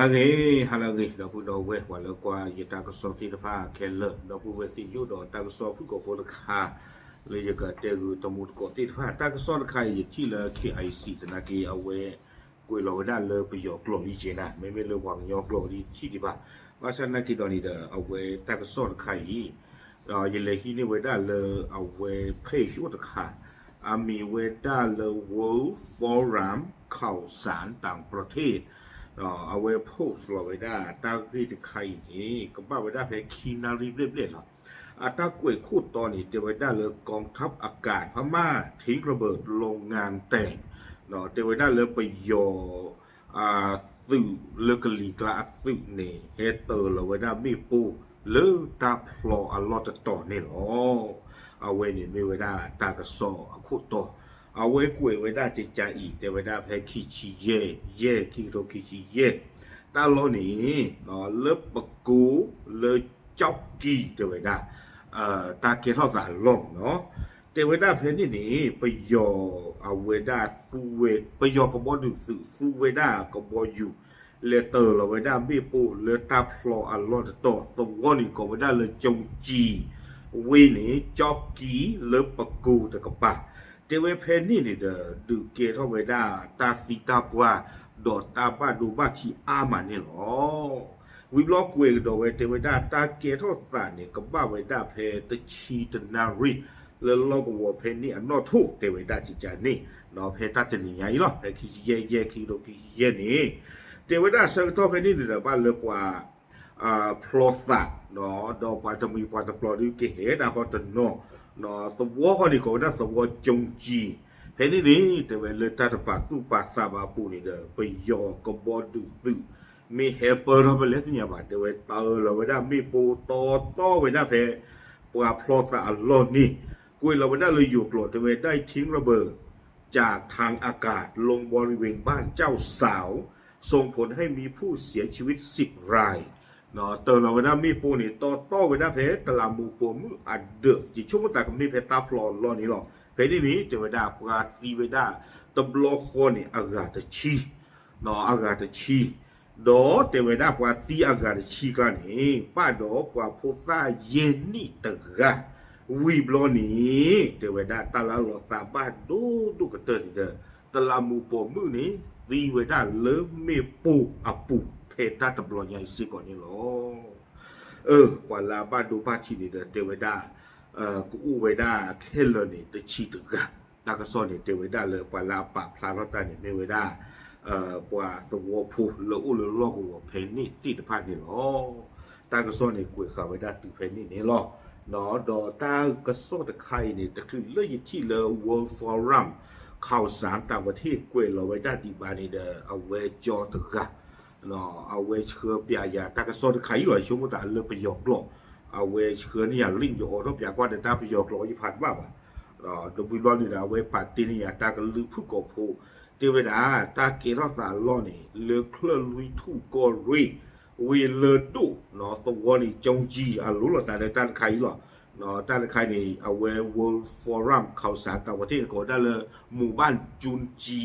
ဟါလၢအဂ့ၤ, ဟါလၢအဂ့ၤ ဒီပုၢ်ဒီဝဲၢ် ပှၤလၢကွၢ်ယတၢ်ကစီၣ်သ့ၣ်တဖၣ်ခဲလၢာ်, ဒီပုၢ်ဝဲၢ်သ့ၣ်ယိၣ်ဒီးတၢ်ကစီၣ်ဖုၣ်ကိာ်ဖိတခါ လၢယကတဲဂုာ်တမူတကိးသ့ၣ်တဖၣ်, တၢ်ကစီၣ်တခါအံၤ ယထံၣ်လၢ KIC သနာ်က့ အဝဲကွဲးလီၤဝဲဒၣ်လၢပယီၤကျိာ်လံကဲနၤ, မ့မ့ၢ်လၢပှၤကညီကျိာ်ဒ်ထံၣ်ဒံးဘၣ်. ဘၣ်ဆၣ်သနာ်က့ဒီးန့ၣ်ဒီး အဝဲတၢ်ကစီၣ်တခါအံၤ ယလဲၤဟံးန့ၢ်ဝဲဒၣ်လၢအဝဲ page အိၣ်တခါ, အမံၤဝဲဒၣ်လၢ World Forum Khaoshan Tang Protest, အဝဲ post လီၤဝဲဒၣ်တၢ်ဂ့ၢ်တခါအံၤန့ၣ် ကဘၣ်ဝဲဒၣ်ဖဲခံနၣ်ရံၣ်ဘျဲၣ်ဘျဲၣ်လီၤ. အတၢ်ကွဲးခိၣ်တီန့ၣ် တဲဝဲဒၣ်လၢ กองทัพอากาศพม่าทิ้งระเบิดโรงงานแต่ง တဲဝဲဒၣ်လၢပယီၤ သုးလၢကလံၤကျါအသုးန့ၣ် ဟဲတၢၤလီၤဝဲဒၣ်မ့ၣ်ပိၢ်လၢတၢ်ဖျီအလီၢ်တတီၤန့ၣ်လီၤ. အဝဲန့ၣ်မ့ၢ်ဝဲဒၣ်တၢ်ကစီၣ်အခိၣ်တီ, အဝဲကွဲးဝဲဒၣ်ကကးအံၤ တဲဝဲဒၣ်ဖဲခံဆံယဲၢ်, ယဲၢ် ခံကထိခံဆံယဲၢ် တၢ်လီၢ်န့ၣ် လၢပကိလၢကၠီၣ်ကံ တဲဝဲဒၣ် တၢ်ကဲထီၣ်သးအလီၢ်န့ၣ်လီၤ. တဲဝဲဒၣ်ဖဲန့ၣ်န့ၣ် ပယီၤအဝဲဒၣ်သူဝဲ ပယီၤကဘီဒုးသုးသူဝဲဒၣ်ကဘီယူၤ လဲၤတၢၤလီၤဝဲဒၣ်မ့ၣ်ပိၢ်လၢတၢ်ဖျီအလီၢ်တတီၤ, သဝီန့ၣ်ကိးဝဲဒၣ်လၢ ကၠီၣ်ကံ ဝ့ၢ်န့ၣ် ကၠီၣ်ကံ လၢပကိတကပၤ, တဲဝဲဖဲန့ၣ်န့ၣ်ဒီး ဒုးကဲထီၣ်ဝဲဒၣ်တၢ်သံတၢ်ပှၢ် ဒီးတၢ်ဘၣ်ဒိဘၣ်ထံးအါမးန့ၣ်လီၤ. ဝံၤဘျီကွဲးကဒီးဝဲ တဲဝဲဒၣ်တၢ်ကဲထီၣ်သးန့ၣ် ကဘၣ်ဝဲဒၣ်ဖဲတဆံတနၣ်ရံၣ် လၢလီၢ်ကဝီၤဖဲန့ၣ်အနီၣ်ထိၣ် တဲဝဲဒၣ်ကကးန့ၣ်, ဖဲတၢ်တနံၤညါအံၤလီၤ, ဖဲခံဆံယဲၢ် ယဲၢ် ခံကထိခံဆံယဲၢ်န့ၣ် တဲဝဲဒၣ်အဆၢကတီၢ်ဖဲန့ၣ်န့ၣ်ဒီး ဘၣ်လၢပှၤ ဖျီသး ဒီးပှၤတမှံၤပှၤတပျီၤဒုးကဟဲဒၣ်ဃီတနီၤ, သဝီဃီန့ၣ် ကိးဝဲဒၣ်သဝီကၠီၣ်ကံ, ဖဲန့ၣ်န့ၣ် တဲဝဲလၢတၢ်တပာ်သူၣ်ပာ်သးဘၣ်အပူၤန့ၣ်ဒီး ပယီၤကဘီဒုးသုး မ့ၢ်ဟဲပၢထီၣ်ဖဲလဲၣ်သ့ၣ်ညါဘၣ်, တဲဝဲတၢၤလီၤဝဲဒၣ်မ့ၣ်ပိၢ်တီတီဝဲဒၣ်ဖဲ ပှၤဖျီသးအလီၢ်န့ၣ်, ကွဲးလီၤဝဲဒၣ်လၢယိၤကျိာ် တဲဝဲဒၣ် ทิ้งระเบิดจากทางอากาศลงบริเวณบ้านเจ้าสาว ส่งผลให้มีผู้เสียชีวิตสิบราย တၢၤလီၤဝဲဒၣ်မ့ၣ်ပိၢ်န့ၣ် တီတီဝဲဒၣ်ဖဲ တလးမူးပိာ်မုၣ်အဒၢး ယဆိကမိၣ်သးကမ့ၢ်ဖဲတၢ်ဖျီအလီၢ်န့ၣ်လီၤ. ဖဲန့ၣ်န့ၣ် တဲဝဲဒၣ်ပှၤသံဝဲဒၣ် တဘျီဃီန့ၣ် အဂၤတဆံ, အဂၤတဆံ, ဒီးတဲဝဲဒၣ်ပှၤသံအဂၤတဆံကျါန့ၣ် ပၣ်ဒီးပှၤဖိသၣ်ယဲၢ်နံၣ်တဂၤ, ဝံၤဘျီန့ၣ် တဲဝဲဒၣ်တၢ်လၢအလီၤသးဘၣ်ဒိဒိၣ်ကတၢၢ်န့ၣ်ဒီး တလးမူးပိာ်မုၣ်န့ၣ် သံဝဲဒၣ်လၢမ့ၣ်ပိၢ်အပူၤ ဖဲတၢ်တဘျီညါအံၤစ့ၢ်ကီးန့ၣ်လီၤ. အၢ ပှၤလၢအဘၣ်ဒိဘၣ်ထံးန့ၣ်ဒီး တဲဝဲဒၣ် ကအိၣ်ဝဲဒၣ်ခဲလၢာ်န့ၣ် တဆံတဂၤ, တၢ်ကစီၣ်န့ၣ် တဲဝဲဒၣ်လၢပှၤလၢအပာ်ဖျါထီၣ်တၢ်န့ၣ် မ့ၢ်ဝဲဒၣ် ပှၤသဝီဖိလၢအိၣ်လၢလီၢ်ကဝီၤဖဲန့ၣ်သ့ၣ်တဖၣ်န့ၣ်လီၤ. တၢ်ကစီၣ်န့ၣ် ကွဲးဃာ်ဝဲဒၣ်တုၤဖဲန့ၣ်န့ၣ်လီၤ. ဒီးတၢ်ကစီၣ်တခါအံၤန့ၣ် တချုးလၢယထံၣ်လၢ World Forum Khaoshan Tang Protest ကွဲးလီၤဝဲဒၣ်ဒံးဘၣ်န့ၣ်ဒီး အဝဲကၠီတဂၤ အဝဲဆှၢပျးယၤတၢ်ကစီၣ်တခါအံၤလီၤ. ယဆိကမိၣ်သးလၢပယီၤကျိာ် အဝဲဆှၢန့ၢ်ယၤ link ယအိးထီၣ်ပျးကွၢ်ဒီးတၢ်ပယီၤကျိာ်အံၤယဖးတဘၣ်ဘၣ်. ဒီးဝံၤဘျီန့ၣ်ဒီး အဝဲပာ်တ့ၢ်န့ၢ်ယၤတၢ်ကလုၢ်ဖုၣ်ကိာ်ဖိ တဲဝဲဒၣ် တၢ်ကဲထီၣ်သးအလီၢ်န့ၣ် လၢချၢၣ်လွံၢ်ထူၣ်ကီၢ်ရ့ၣ် ဝ့ၢ်လၢၢ်ဒိၣ် သဝီန့ၣ် ကၠီၣ်ကံ အလိၤလိာ်သးလၢတၢ်တခါအံၤလီၤ. တၢ်တခါန့ၣ် အဝဲ World Forum Khaoshan Tang Protest န့ၣ် ကိးဝဲဒၣ်လၢ မူးဘၣ်ကၠီၣ်ကံ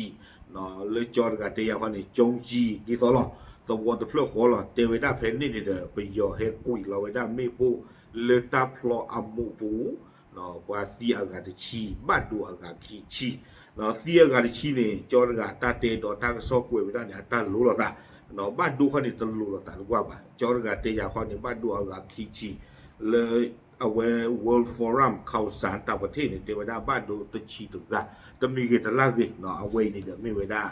လၢကၠီတဂၤတဲယၤဃီန့ၣ် ကၠီၣ်ကံ ဒ်သိးလီၤ. သဝီတဖျၢၣ်ဃီလီၤ. တဲဝဲဒၣ်ဖဲန့ၣ်န့ၣ်ဒီး ပယီၤဟဲကွံာ်လီၤဝဲဒၣ်မ့ၣ်ပိၢ် လၢတၢ်ဖျီအမိၢ်ပူၤ ပှၤသံအဂၤတဆံ ဘၣ်ဒိအဂၤခံဆံ, သံအဂၤတဆံန့ၣ် ကၠီတဂၤတၢ်တဲဒီးတၢ်ကစီၣ်ကွဲးဝဲဒၣ်န့ၣ် အတၢ်လိၤလိာ်သး, ဘၣ်ဒိဃီန့ၣ် တလိၤလိာ်သးတကွၢ်ဘၣ်. ကၠီတဂၤတဲယၤဃီန့ၣ် ဘၣ်ဒိအဂၤခံဆံ, လၢအဝဲ World Forum Khaoshan Tang Protest န့ၣ် တဲဝဲဒၣ်ဘၣ်ဒိတဆံတဂၤ, တမံၤဂ့ၤတလၢ်ဂ့ၤ, အဝဲအံၤန့ၣ်ဒီးမ့ၢ်ဝဲဒၣ်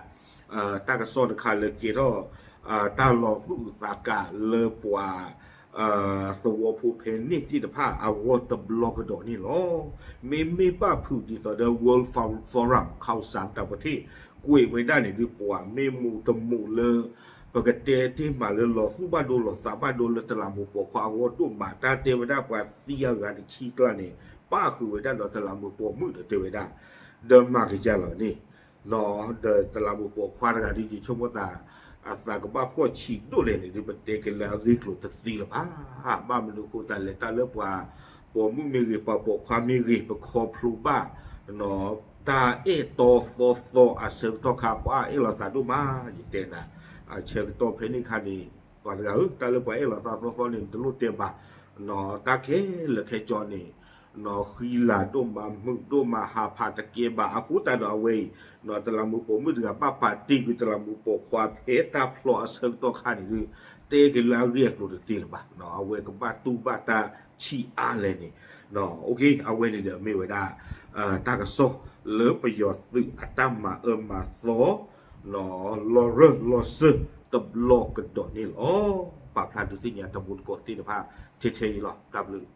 တၢ်ကစီၣ်တခါလၢကဲထီၣ် တၢ်လီၤသူၣ်အုးသးကးလၢပှၤ သဝီဖိဖဲန့ၣ်သ့ၣ်တဖၣ်အဂီၢ်တဘျီကဒီးန့ၣ်လီၤ. မ့မ့ၢ်ဘၣ်ဖုးဒ်သိးဒီး World Forum Khaoshan Tang Protest ကွဲးဝဲဒၣ်န့ၣ်ဒုး ပှၤမ့ၢ်မူးတမူးလၢ ပကတဲတ့ၢ်မးလၢလီၤသူၣ်ဘၣ်ဒိလီၤသးဘၣ်ဒိလၢတလးမူးပိာ်ခွါအဂီၢ်ဒိၣ်မး တၢ်တဲဝဲဒၣ်ပှၤသံအဂၤတဆံကျါန့ၣ် ပၣ်ဃုာ်ဝဲဒၣ်ဒီးတလးမူးပိာ်မုၣ်ဒီးတဲဝဲဒၣ် ဒီးမၤကယၤလီၤန့ၣ် ဒီးတလးမူးပိာ်ခွါတဂၤဒ်ယဆိကမိၣ်သး အသးကဘၣ်ဖှီၣ်ဆံးဒိၣ်လဲၣ်န့ၣ်ဒုး ပတဲက့ၤလၢအဂ့ၢ်ကျိၤတသ့လၢၤဘၣ်. ဘၣ်မနုၤအဃိသတးလဲၣ် တၢ်လၢပှၤ ပိာ်မုၣ်မ့ၢ်ဂ့ၤ ပှၤပိာ်ခွါမ့ၢ်ဂ့ၤ ပခီဖျိဘၣ် တၢ်အဲၣ်တီသီသီအဆၢကတီၢ်ခါ ပှၤအဲၣ်လီၤသးဒိၣ်မး ယတဲနၤ ဆၢကတီၢ်ဖဲန့ၣ်အခါန့ၣ် ပှၤတဂၤဧၢ, တၢ်လၢပှၤအဲၣ်လီၤသးသီသီန့ၣ် တလိၣ်တဲဘၣ်, တၢ်ခဲလၢာ်ခဲဆ့န့ၣ် ဃံလၤဒိၣ်မး မုာ်ဒိၣ်မး ဟးဖးတကဲဘၣ်. အဃိသတးဒီးအဝဲအံၤ တလးမူးပိာ်မုၣ်တဂၤ ဘၣ်ပာ်တ့ၢ်ကွံာ်တလးမူးပိာ်ခွါဖဲတၢ်ဖျီအဆၢကတီၢ်ခါန့ၣ်ဒီး တဲက့ၤလၢအဂ့ၢ်အကျိၤတသ့လၢၤဘၣ်. အဝဲကဘၣ်တူၢ်ဘၣ်တၢ်ဆံးအါလဲၣ်န့ၣ်, အဝဲန့ၣ်ဒီးမ့ၢ်ဝဲဒၣ် တၢ်ကစီၣ်လၢပယီၤသုးအတၢ်မၤအၢမၤသီ လီၤရၢၢ်လီၤစၢၢ်တဘျီကဒီးန့ၣ်လီၤ. ပာ်ဖျါဒုးသ့ၣ်ညါတံၤသကိးသ့ၣ်တဖၣ်ထဲထဲအံၤလီၤ. တၢ်ဘျုး